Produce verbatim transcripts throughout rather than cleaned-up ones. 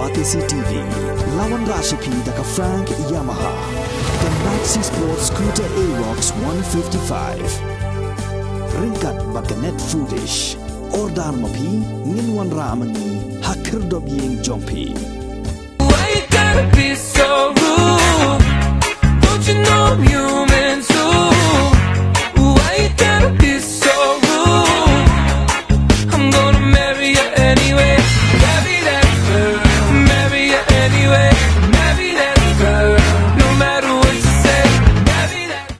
Batesi T V, la wanrah sha phi da ka Frank Yamaha, ka Maxi Sport Scooter Aerox one fifty-five. Ryngkat bad ka Net Foodish. Order ma phi, ngin wanrah ma ngi ha khyrdop ïing jong phi. Why you gotta be so rude? Don't you know I'm human too? Why you gotta be so rude? I'm gonna marry you anyway. Marry that girl. Marry you anyway. Marry that girl. No matter what you say. Marry that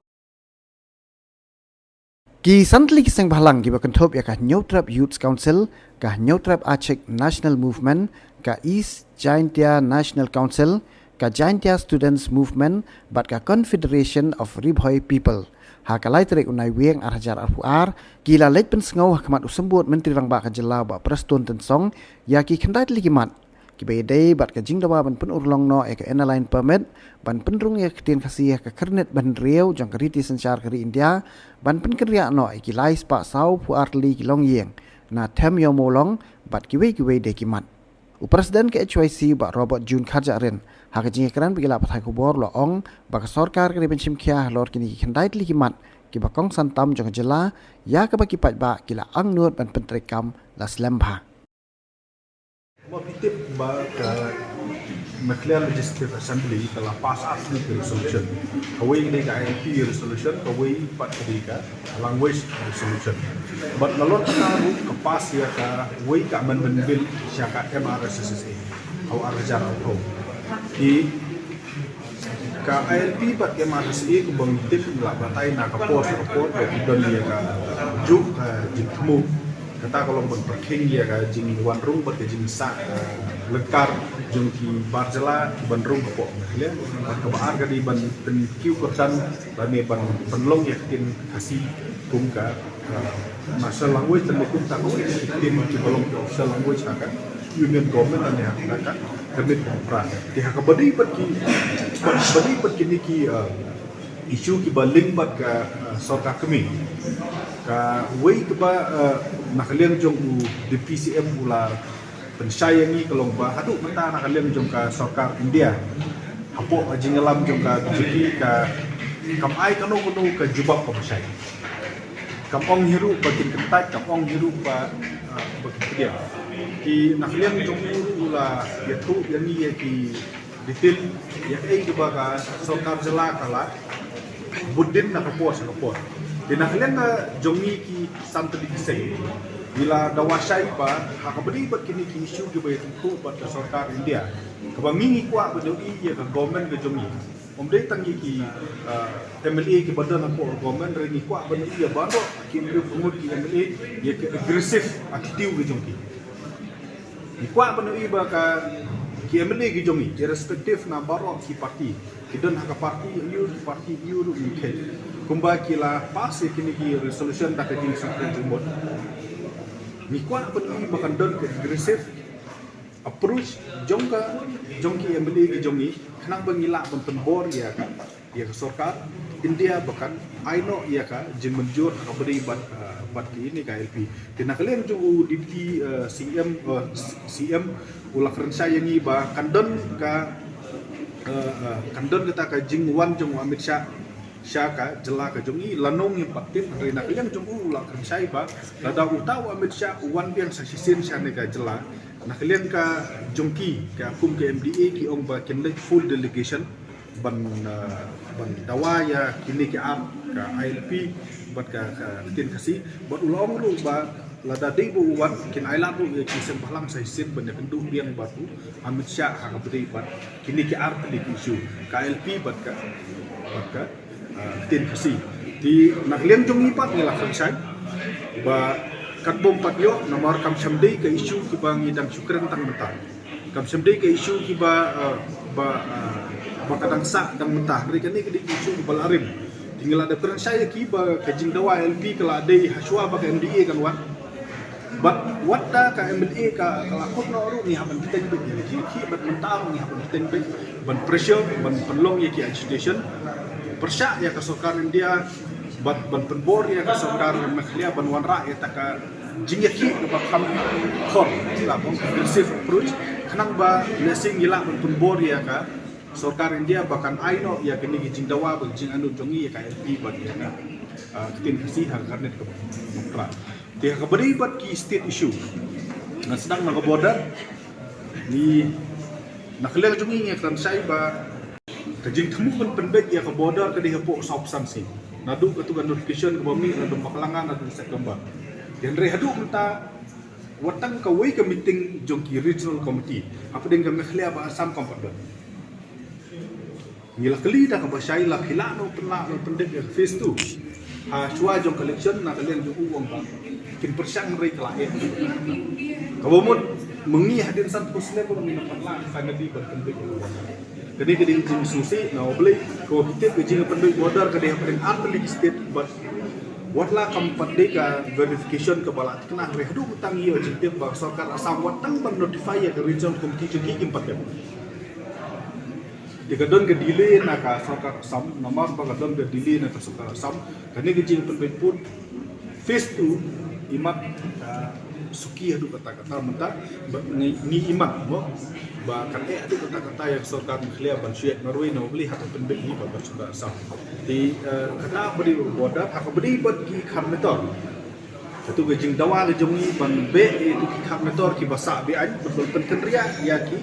Ki san tylli ki seng bhalang kiba kynthup ïa ka Hynñiewtrep Youth Council, ka Hynñiewtrep Achik National Movement, ka East Jaintia National Council, ka Jaintia Students Movement bad ka Confederation of Ri Bhoi People, ha ka lai tarik u Naiwieng ar hajar arphew ar, ki la leit pynsngew ha khmat u Symbud Myntri Rangbah ka Jylla Bah Prestone Tynsong ïa ki khyndai tylli ki mat kiba ïadei bad ka jingdawa ban pynurlong noh ïa ka Inner Line Permit, ban pynrung ïa ka ktien Khasi ha ka khyrnit ba hynriew jong ka riti synshar ka ri India, ban pynkynriah noh ïa ki lai spah sawphew ar tylli ki longïing na Them Ïew Mawlong bad kiwei kiwei de ki mat. U President ka H Y C Bah Robert June Kharjahrin, ha ka jingïakren bad ki lad pathai khubor, u la ong ba ka sorkar ka dei ban shim khia halor kine ki khyndai tylli ki mat kiba kongsan tam jong ka jylla, ïa kaba ki paidbah ki la angnud ban pyntreikam la slem bha. Ma phi tip ba ka Meghalaya Legislative Assembly ka la pass ar tylli ki resolution. Kawei ka dei ka I L P resolution, kawei pat ka dei ka language resolution. Bad nalor kata ruh ka pass ïa kawei ka amendment bill sha ka M R S S A ha u ar hajar arphew. Ki Ka I L P bad M R S A kumba ngi tip, ngi la batai na ka por sha ka por ba ki don ïa kajuh ka jingthmu. Kata ka long ban pyrkhing ïa ka jingwan rung bad ka jingsah, eh, lyngkar jong ki bar jylla kiban rung hapoh Meghalaya. Bad kaba ar ka dei ban pynkiew kyrdan lane ban pynlong ïa ka ktien Khasi kum ka, eh, national language, lane kum ta ka ktien kiba long official language ha ka Union Government lane ha ka Cabinet Conference. Te ha kaba dei bad ki, bad, bad dei bad kine ki, uh, issue kiba link bad ka, uh, sorkar kmie. Kawei kaba, uh, na ka liang jong u Deputy C M u la pynshai ïa ngi ka long ba haduh mynta na ka liang jong ka sorkar India, hapoh ka jingïalam jong ka B J P, ka kam ai kano kano ka jubab kaba shai. Kam ong hi ruh ba kin kyntait, kam ong hi ruh ba, ah, ba kin pdiang. Te na ka liang jong u ruh u la ïathuh ïa ngi ïa ki detail ïa kaei kaba ka sorkar jylla ka la bud dien na ka por sha ka por. Te na ka liang jong ngi ki san tylli ki seng, ngi la dawa shai ba ha kaba dei bad kine ki issue kiba ïathuh bad ka sorkar India, kaba ngi ngi kwah ban ïohi ïa ka government ka jong ngi. Ym dei tang ïa ki, ah, M L A kiba don hapoh government, hynrei ngi kwah ban ïohi ïa baroh ki hynriew phew ngut ki M L A, ïa ka aggressive attitude ki jong ki. Ngi kwah ban ïohi ba ka, ki M L A ki jong ngi, irrespective na baroh ki party, ki don ha ka party ïa u, ki party ïa u ruh ngi khet. Kumba ki la pass ïa kine ki resolution da ka jingsngewthuh jingmut. Ngi kwah ban ïohi ba kan don ka aggressive approach jong ka, jong ki M L A ki jong ngi, khnang ba ngi lah ban pynbor ïa ka, ïa ka sorkar India ba kan ai noh ïa ka jingmynjur ha kaba dei bad, ah, bad kine ka I L P. Te na ka liang jong u Deputy, ah, C M, ah, C M u la kren shai ïa ngi ba kan don ka, ah, ah, kan don kata ka jingwan jong u Amit Shah sha ka jylla ka jong ngi, lano ngim pat tip, hynrei na ka liang jong u u la kren shai ba lada uta u Amit Shah u wan biang sa shisien shane ka jylla, na ka liang ka jong ki, ka kum ka M D A ki ong ba kin leit full delegation ban, ah, ban dawa ïa kine ki ar, ka I L P bad ka, ka ktien Khasi, bad u la ong ruh ba lada dei ba u wan kin ailad ruh ïa ki seng bhalang sa shisien ban ïakynduh biang bad u Amit Shah ha kaba dei bad kine ki ar tylli ki issue, ka I L P bad ka, bad ka, ah, ktien Khasi. Te na ka liang jong ngi pat ngi la kren shai ba katba ym pat ïoh, namar kam shym dei ka issue kiba ngi dang shu kren tang mynta. Kam shym dei ka issue kiba, ah, ba, ah, ba ka dang sah dang mynta, hynrei kane ka dei ka issue kiba la rim. Te ngi la dep kren shai ïa ki ba ka jingdawa I L P ka la dei hashwa ba ka M D A kan wan. Bad wat da ka M L A ka, ka la kut noh ruh ngi hap ban bteng beit ïa ki, bad mynta ruh ngi hap ban bteng beit ban pressure, ban pynlong ïa ki agitation, pyrshah ïa ka sorkar India, bad ban pynbor ïa ka sorkar Meghalaya ban wanrah ïa kata ka jingïakhih kaba kham khor, la ong aggressive approach. Khnang ba lehse ngi lah ban pynbor ïa ka sorkar India ba kan ai noh ïa kine ki jingdawa bad jingangnud jong ngi ïa ka I L P bad ïa ka, ah, ktien Khasi ha ka kyrteng ka Muktra. Te ha kaba ïadei bad ki state issue, nga sdang na ka border, ngi na ka liang jong ngi ngi kren shai ba ka jingthmu ban pynbeit ïa ka border ka dei hapoh saw phew san sngi. Naduh katu ka notification kaba mih na Dong Bakla nga naduh September. Hynrei haduh mynta wat tang kawei ka meeting jong ki regional committee hapdeng ka Meghalaya bad Assam kam pat don. Ngi la kylli da kaba shai la phi lah noh pynlah noh pyndep ïa ka phase two ha shuwa jong ka election, na ka liang jong u u ong ba kin pyrshang, hynrei ka la eh. Kaba mut ma ngi hadien san phew snem ba ngi la pynlah finally ban pyndep ïa ka. Kane ka dei ka jingsngewsih na U Blei, kaba phi tip ka jingpynbeit border ka dei hapdeng artylli ki state bad wat la kam pat dei ka verification kaba la thikna, hynrei haduh mynta ngi ïoh jingtip ba ka sorkar Assam wat tang ban notify ïa ka regional committee jong ki kim pat dep. Te ka don ka delay na ka sorkar Assam, namar ba ka don ka delay na ka sorkar Assam. Kane ka jingpynbeit pud phase two, imat, ah, suki haduh katta katta mynta, ba ngi, ngi imat mo ba kan eh haduh katta katta ïa ka sorkar Meghalaya ban shu ïaid marwei, na U Blei ha ka pynbeit ngi bad ka sorkar Assam. Te, ah, kata ba dei border, ha kaba dei bad ki khar metor. Katu ka jingdawa ka jong ngi ban beh ïa ki khar metor kiba sah be-aiñ, ban pynkynriah ïa ki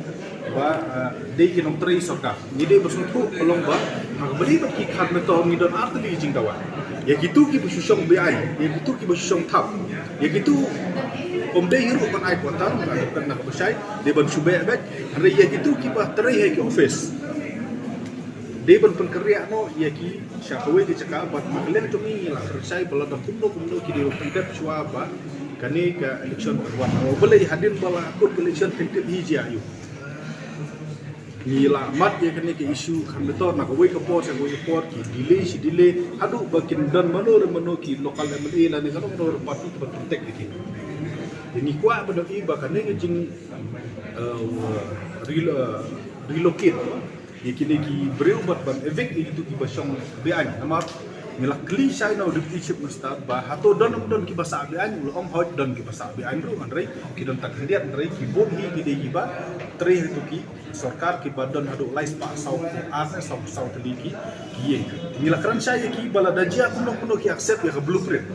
ba, ah, dei ki nongtrei sorkar. Ngi dei ba sngewthuh ka long ba ha kaba dei bad ki khar metor ngi don artylli ki jingdawa. Ïa kitu kiba shu shong be-aiñ, ïa kitu kiba shu shong thap, ïa kitu ym dei hi ruh ban ai quarter, na ka, na kaba shai dei ban shu beh beit. Hynrei ïa kitu kiba trei ha ki office dei ban pynkynriah noh ïa ki sha kawei ka jaka bad na ka liang jong ngi ngi la kren shai ba lada kumno kumno ki dei ban pyndep shuwa ba kane ka election kan wan. Balei hadien ba la kut ka election phin tip hi jia ïa u. Ngi la mad ïa kane ka issue khar metor na kawei ka por sha kawei ka por, ki delay shi delay haduh ba kin don mano re mano ki local M L A lane kano kano re party kiba contact ïa ki. Te ngi kwah ban ïohi ba kane ka jing, eh, relo-, eh, relocate ïa kine ki briew bad ban evict ïa kitu kiba shong be-aiñ. Namar ngi la kylli shai na u Deputy Chief Minister ba hato don ym don kiba sah be-aiñ, u la ong hooid don kiba sah be-aiñ ruh, hynrei ki don tang khyndiat, hynrei ki bun hi ki dei kiba trei ha kitu ki sorkar kiba don haduh lai spah saw ar ne saw, saw tylli ki, ki ïing. Ngi la kren shai ïa ki ba lada jia kumno kumno ki accept ïa ka blueprint.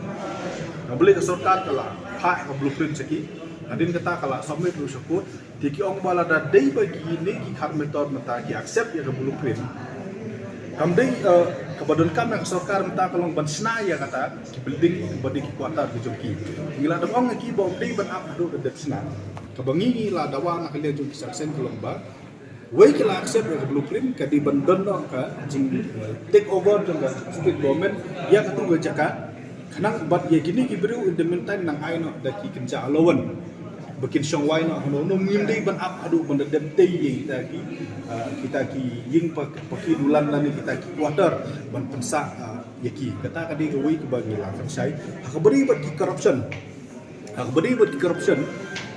Nga balei ka sorkar ka la phah ïa ka blueprint sha ki, hadien kata ka la submit ruh sha court. Te ki ong ba lada dei ba kine ki khar metor mynta ki accept ïa ka blueprint, kam dei, eh, kaba donkam ïa ka sorkar mynta ka long ban shna ïa kata ki building ba dei ki quarter ki jong ki. Ngi la dang ong ïa ki ba ym dei ban ap haduh da dep shna. Kaba ngi ngi la dawa na ka liang jong ki seng seng ka long ba wei ki la accept ïa ka blueprint ka dei ban don noh ka jing, eh, take over jong ka state government ïa katu ka jaka. Khnang bad ïa kine ki briew in the meantime nang ai noh da ki kynja allowance ba kin shong wai noh hano hano, ngim dei ban ap haduh ban da dep tei ïa kita ki, ah, kita ki ïing pa-, paki dulan lane kita ki quarter ban pynsah, ah, ïa ki. Kata ka dei kawei kaba ngi la kren shai. Ha kaba dei bad ki corruption. Ha kaba dei bad ki corruption,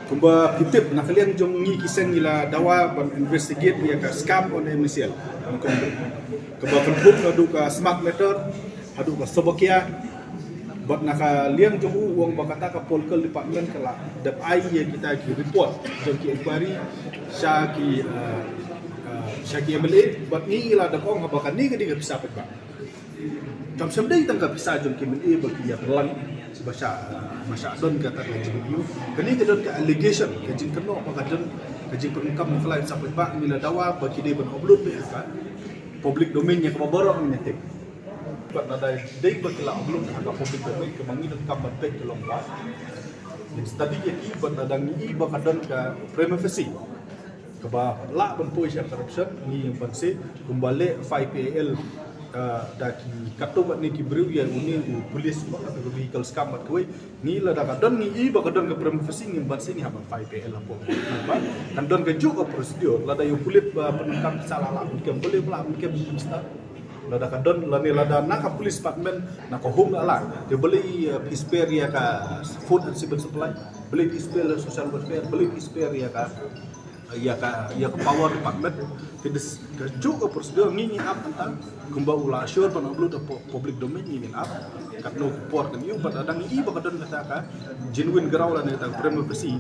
kumba phi tip na ka liang jong ngi ki seng ngi la dawa ban investigate ïa ka scam on M C L. Kaba pynthut naduh ka smart meter haduh ka Sobakia. Bad na ka liang jong u, u ong ba kata ka political department ka la dep ai ïa kita ki report jong ki inquiry sha ki, eh, eh, sha ki M L A. Bad ngi la dep ong haba kane ka dei ka pisa paidbah. Kam shym dei tang ka pisa jong ki M L A ba ki ïa pynlang ba shah, ba shah don kata ka jingmut. Kane ka don ka allegation, ka jingkynnoh ba ka don ka jingpyndonkam ba ka la ïa pisa paidbah. Ngi la dawa ba ki dei ban upload beit ha ka public domain ïa kaba baroh ngin ïa tip. Bad lada dei ba ki la upload ha ka public domain, kaba ngi donkam ban peit ka long ba ngin study ïa ki, bad lada ngi i ba ka don ka prima facie kaba lah ban poi sha corruption, ngi ïeng banse. Kumba leh five P A L, ah, da ki katto katne ki briew ïa une u police ba kata ka vehicle scam bad kawei. Ngi lada ka don, ngi i ba ka don ka prima facie, ngi ïeng banse ngi hap ban five P A L hapoh. Ba kan don kajuh ka procedure, lada ïa u pulit ba pyndonkam pisa la lah ban kem, balei ba lah ban kem, Minister? Lada ka don, lane lada na ka police department, na ka home la lah, te balei, eh, phi spare ïa ka food and civil supply, balei phi spare social welfare, balei phi spare ïa ka ïa ka, ïa ka power department. Te dis-, kajuh ka procedure ngi ngin ap mynta. Kumba u la assure ban upload ha pu-, public domain ngi ngin ap. Katno ka por kan ïoh, bad lada ngi i ba ka don kata ka genuine ground lane kata ka prima facie,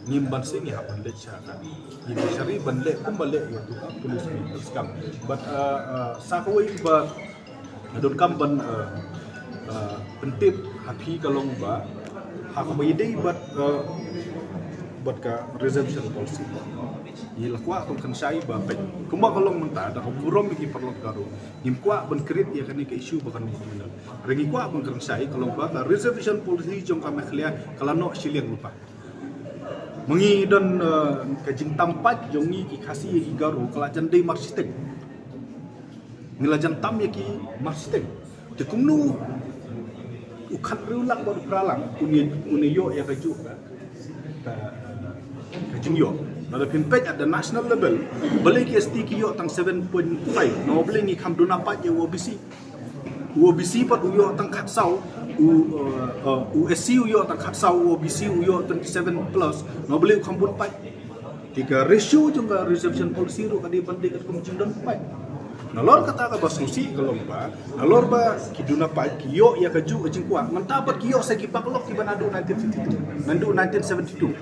Ngim ban sing ïa ban leh sha ka. Ngim shari ban leh kumba leh ïa tu ka police ni ka skam. But uh, uh, sa kawei ba nga donkam ban uh, uh, pyntip ha phi ka long ba ha kaba ïadei bad uh, bad ka reservation policy. Ngi la kwah ban kren shai ba peit kumba ka long mynta da ka burom ïa ki paralok Garo. Ngim kwah ban create ïa kane ka issue ba kan ni. Hynrei ngi kwah ban kren shai ka long ba ka reservation policy jong ka Meghalaya ka la noh shiliang lypa. Ma ngi don uh, ka jingtam paid jong ngi ki Khasi ïa ki Garo ka la jan dei marshiteng. Ngi la jan tam ïa ki marshiteng. Te kumno u khathynriew lak bad u phra lak un ïa, un ïa ïoh ïa ka juh ka, ka, ka jingïoh. Lada phin peit at the national level, balei ki S T ki ïoh tang seven point five? Namar balei ngi kham duna paid ïa u O B C? U O B C pat u ïoh tang khatsaw, u uh, uh, u S C u ïoh tang khatsaw, u O B C u ïoh twenty seven plus. Namar balei u kham bun paid? Te ka ratio jong ka reservation policy ruh ka dei ban dei katkum jingdon paid. Nalor kata kaba sngewsih ka long ba nalor ba ki duna paid ki ïoh ïa ka juh ka jingkwah, mynta pat ki ïoh sa ki backlog kiba naduh nineteen fifty-two, naduh nineteen seventy-two.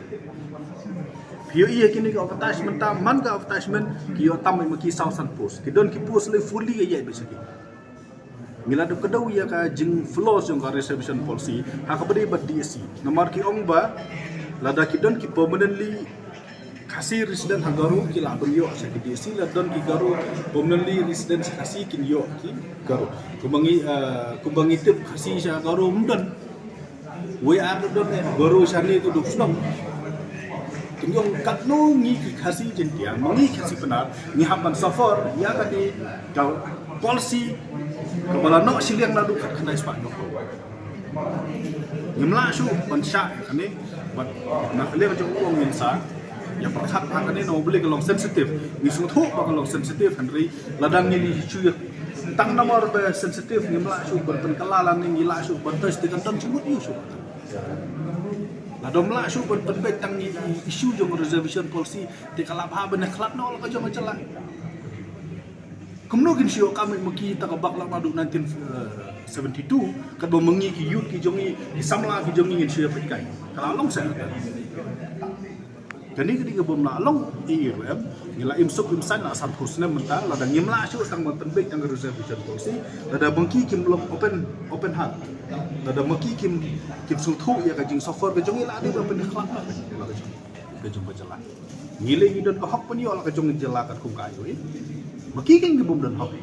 Phi ïohi ïa kine ka advertisement, ta man ka advertisement ki ïoh tam ma ki saw san post. Ki don ki post lei fully ka ïaid beit sha ki. Ngi la dep kdew ïa ka jingflaw jong ka reservation policy ha kaba dei bad D S C. Namar ki ong ba lada ki don ki permanently Khasi resident ha Garo ki lah ban ïoh sha ki D S C, lada don ki Garo permanently resident sha Khasi kin ïoh ki Garo. Kumba ngi uh, kumba ngi tip Khasi sha Garo ym don. Wei ar don eh, Garo shane tu duk shnong. Te ngi ong katno ngi ki Khasi Jaiñtia, ma ngi Khasi Pnar, ngi hap ban suffer ïa kane ka policy kaba la noh shiliang naduh khatkhyndai spah hynñiewphew. Ngim lah shuh ban shah ïa kane, bad na ka liang jong u ong ngin sa ïa pyrkhat ha kane, namar balei ka long sensitive. Ngi sngewthuh ba ka long sensitive, hynrei lada ngi shu ïa tang namar ba sensitive ngim lah shuh ban pynkylla lane ngi lah shuh ban touch, te kan don jingmut ïa u shuh. Lada ym lah shuh ban pynbeit tang ïa issue jong reservation policy, te ka lah bha ban khlad noh la ka jong ka jylla. Kumno kin shu ïoh kam ma ki ta ka backlog naduh nineteen seventy-two, katba ma ngi ki youth ki jong ngi, ki samla ki jong ngi ngin shu ïa peit kai. Ka la long seh. Kane ka dei kaba ym lah long. Ïa ruh em, ngi la im suk im saiñ la sanphew snem mynta, lada ngim lah shuh tang ban pynbeit tang ka reservation policy, lada ma ki kim long open, open heart, lada ma ki kim, kim sngewthuh ïa ka jingsuffer ka jong ngi, la dei ban pynkhlad ka jong ka jylla. Ngi lei ngi don ka hok ban ïoh la ka jong ka jylla katkum ka I O A. Ma ki kein ki bym don hok.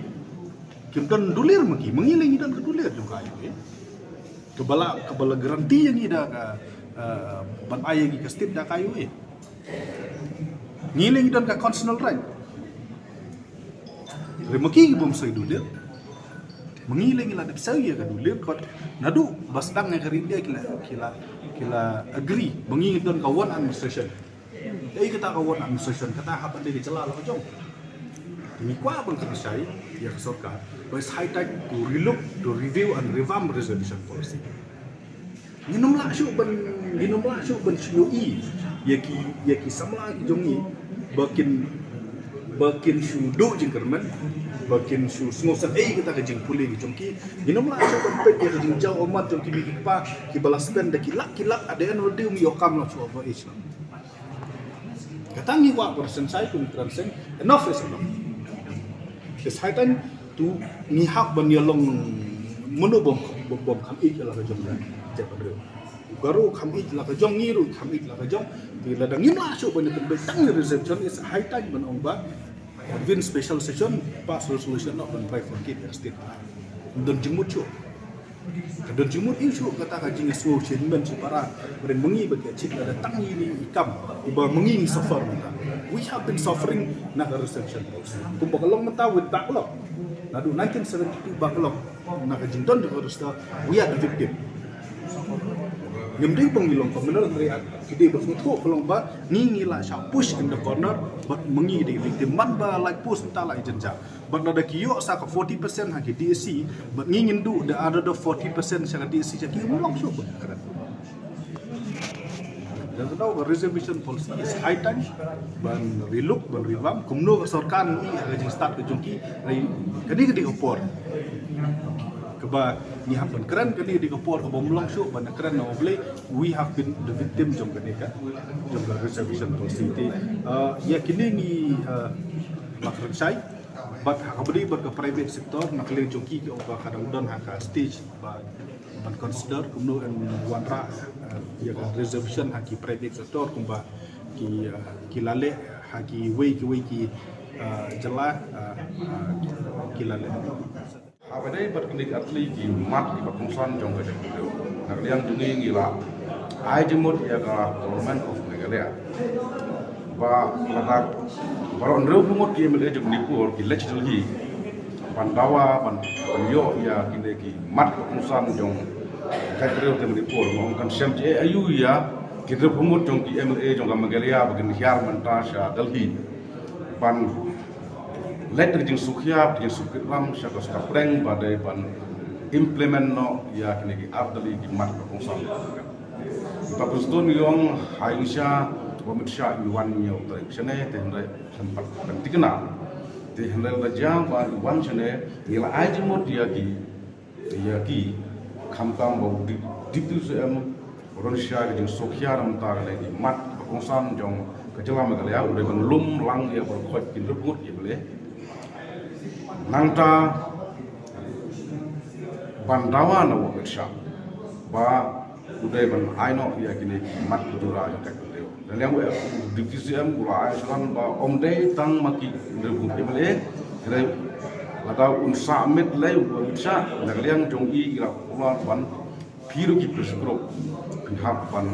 Kim don dulir ma ki, ma ngi lei ngi don ka dulir jong ka I O A. Kaba la, kaba la guarantee ïa ngi da ka uh, ban ai ïa ngi ka state da ka I O A. Ngi lei ngi don ka constitutional right. Hynrei ma ki ki bym soi dulir. Ma ngi lei ngi la dep soi ïa ka dulir, bad naduh ba sdang ïa ka Ri India ki la, ki la, ki la agree ba ngi don ka one administration. Ei kata ka one administration, kata hap ban dei ka jylla la ka jong. Te ngi kwah ban kren shai ïa ka sorkar ba it's high time to relook, to review and revamp reservation policy. Ngin ym lah shuh ban, ngin ym lah shuh ban shu ïohi ïa ki, ïa ki samla ki jong ngi ba kin, ba kin shu duh jingkyrmen, ba kin shu sngewsih ei kata ka jingpule ki jong ki. Ngin ym lah shuh ban peit ïa ka jingjaw ummat jong ki mei ki kpa kiba la spend da ki lak ki lak, at the end of the day ym ïoh kam lah shuh ba age. Kata ngi kwah ban kren shai, kum kren seng, enough is enough. It's high time to ngi hap ban ïalong, mano bym, bym, bym kham ïeit la ka jong ka jaitbynriew. U Garo kham ïeit la ka jong, ngi ruh kham ïeit la ka jong. Te lada ngim lah shuh ban ïa pynbeit tang ïa reservation, it's high time ban ong ba convene special session, pass resolution, noh ban bifurcate ïa ka state. Don jingmut shuh. Ka don jingmut ïa u shuh kata ka jingsngew sentiment shipara. Hynrei ma ngi ba ki achieve, lada tang ïa ine i kam iba ma ngi ngi suffer mynta. We have been suffering na ka reservation policy. Kumba ka long mynta with backlog. Naduh nineteen seventy-two backlog, na ka jingdon jong ka register, we are the victim. Ngim dei ba ngi long communal, hynrei ki dei ba sngewthuh ka long ba ngi ngi la shah push in the corner, bad ma ngi dei victim. Man ba la post mynta la ïa jynjar. Bad lada ki ïoh sa ka forty percent ha ki D S C, bad ngi ngin duh the other forty percent sha ka D S C, sha ki, ym long shuh ban kren. Lada ka reservation policy, it's high time ban relook, ban revamp. Kumno ka sorkar ngi ha ka jingstad ka jong ki, hynrei kane ka dei ka por. Ba ngi hap ban kren kane dei ka por kaba ym long shuh ban kren na U Blei, we have been the victim jong kane ka, jong ka reservation policy. Te, uh, ïa kine ngi, uh, la kren shai, bad ha kaba ïadei bad ka private sector, na ka liang jong ki, ki ong ba ka dang don ha ka stage ba ban consider kumno yn wanrah, uh, ïa ka reservation ha ki private sector kumba ki, uh, ki la leh ha kiwei kiwei ki, uh, jylla, uh, uh, ki la leh. Haba ïadei bad kine ki artylli ki mat kiba kongsan jong ka jaitbynriew, na ka liang jong ngi ngi la ai jingmut ïa ka Government of Meghalaya ba lada baroh hynriew phew ngut ki M L A jong Manipur ki leit sha Delhi ban dawa ban, ban ïoh ïa kine ki mat kiba kongsan jong ka jaitbynriew te Manipur, ma ong kan shem jingaiei aïu ïa ki hynriew phew ngut jong ki M L A jong ka Meghalaya ba kin hiar mynta sha Delhi ban leit da ka jingsuk hiar, da ka jingsuk kit ram sha ka sorkar pdeng ba dei ban implement noh ïa kine ki artylli ki mat kiba kongsan. Ba pynstone ïong ha ïing sha ba Amit Shah i wan ïa u tarik shane, te hynrei khlem pat pynthikna. Te hynrei la jia ba i wan shane, ngi la ai jingmut ïa ki, ïa ki, khamtam ba u D-, Deputy C M u don sha ka jingsuk hiar na ka bynta kane ki mat kiba kongsan jong ka jylla Meghalaya, u dei ban lum lang ïa baroh khoit ki hynriew phew ngut ki M L A. Nangta ban dawa na u Amit Shah ba u dei ban ai noh ïa kine ki mat ki jura jong ka jaitbynriew. Na liang u Deputy C M u la ai assurance ba ym dei tang ma ki hynriew phew ngut M L A, hynrei lada un sah miet lei u Amit Shah, na ka liang jong i, i la kular ban phi ruh ki pressure group phin hap ban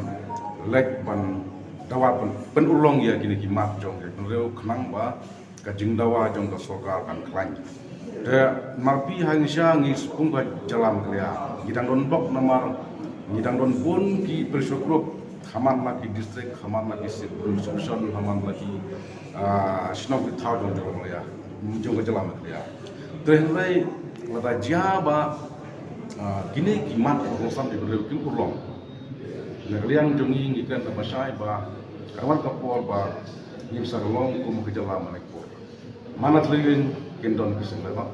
leit ban dawa ban pynurlong ïa kine ki mat jong ka jaitbynriew khnang ba ka jingdawa jong ka sorkar kan khlaiñ. Te namar phi, ha ïing sha ngi kum ka jylla Meghalaya ngi dang don bok namar ngi dang don bun ki pressure group ha man la ki district, ha man la ki sub-, subdivision, ha man la ki, ah, shnong ki thaw jong jylla Meghalaya, jong ka jylla Meghalaya. Te hynrei lada jia ba, ah, kine ki mat kiba kongsan ki briew kim urlong, na ka liang jong ngi ngi kren kaba shai ba ka wan ka por ba ngim sa long kum ka jylla Manipur. Man la thliew ïing kin don ki seng lehbak,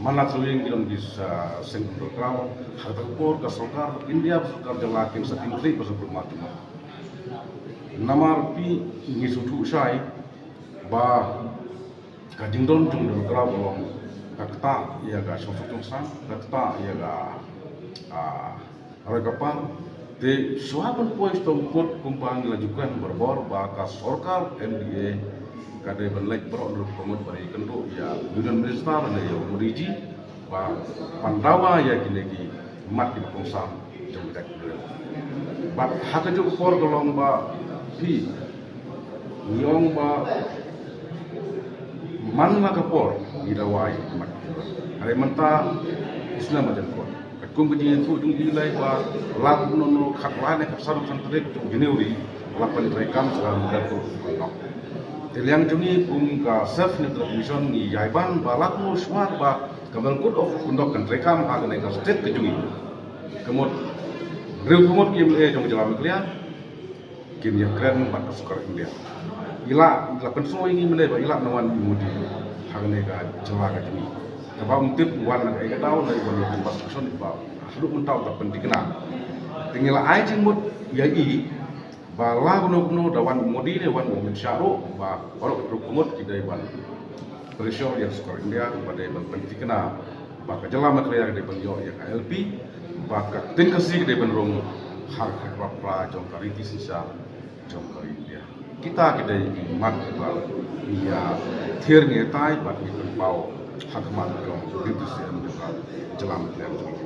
man la thliew ïing kin don ki sa-, seng kynthei kraw. Ha kata ka por ka sorkar India, sorkar jylla kin sa pynthikna ba sa pynmih. Namar phi, ngi sngewthuh shai ba ka jingdon jong kynthei kraw ka long ka ktah ïa ka shongsuk shongsang, ka ktah ïa ka, ah, roi ka par. Te shuwa ban poi sha u court kumba ngi la ju kren barabor ba ka sorkar M D A ka dei ban leit baroh hynriew phew ngut, ba dei kynduh ïa Union Minister lane ïa u Modi ji ba ban dawa ïa kine ki mat kiba kongsan jong ka jaitbynriew. Bad ha kajuh ka por ka long ba phi, ngi ong ba man la ka por ngi dawa ïa ki mat kiba kongsan. Hynrei mynta u snem ba dang kut. Katkum ka jingïathuh jong i lei ba la kumno kumno khatlai ne khatsaw, khatsan tarik jong January la pyntreikam sha ka Model Code of Conduct. Te liang jong ngi kum ka Self Initiative Commission ngi ïai ban ba la kumno shuwa ba ka Model Code of Conduct kan treikam ha kane ka state ka jong ngi, ka mut hynriew phew ngut ki M L A jong ka jylla Meghalaya kin ïakren bad ka sorkar India. I la, i la pynsngew ïa ngi mynne ba i la wan u Modi ha kane ka jylla ka jong ngi. Kaba ym tip wan na kaei ka daw, lane wan na ka construction ba haduh mynta ym pat pynthikna. Te ngi la ai jingmut ïa i ba la kumno kumno, da wan u Modi ne wan u Amit Shah ruh, ba baroh ki hynriew phew ngut ki dei ban pressure ïa ka sorkar India ba dei ban pynthikna ba ka jylla Meghalaya ka dei ban ïoh ïa ka I L P, ba ka ktien Khasi ka dei ban rung ha ka kyrpang jong ka riti synshar jong ka ri India. Kita ki dei ki mat ba ngi ïathied, ngi ïatai bad ngi pynpaw ha khmat jong u Deputy C M jong ka jylla Meghalaya jong ngi.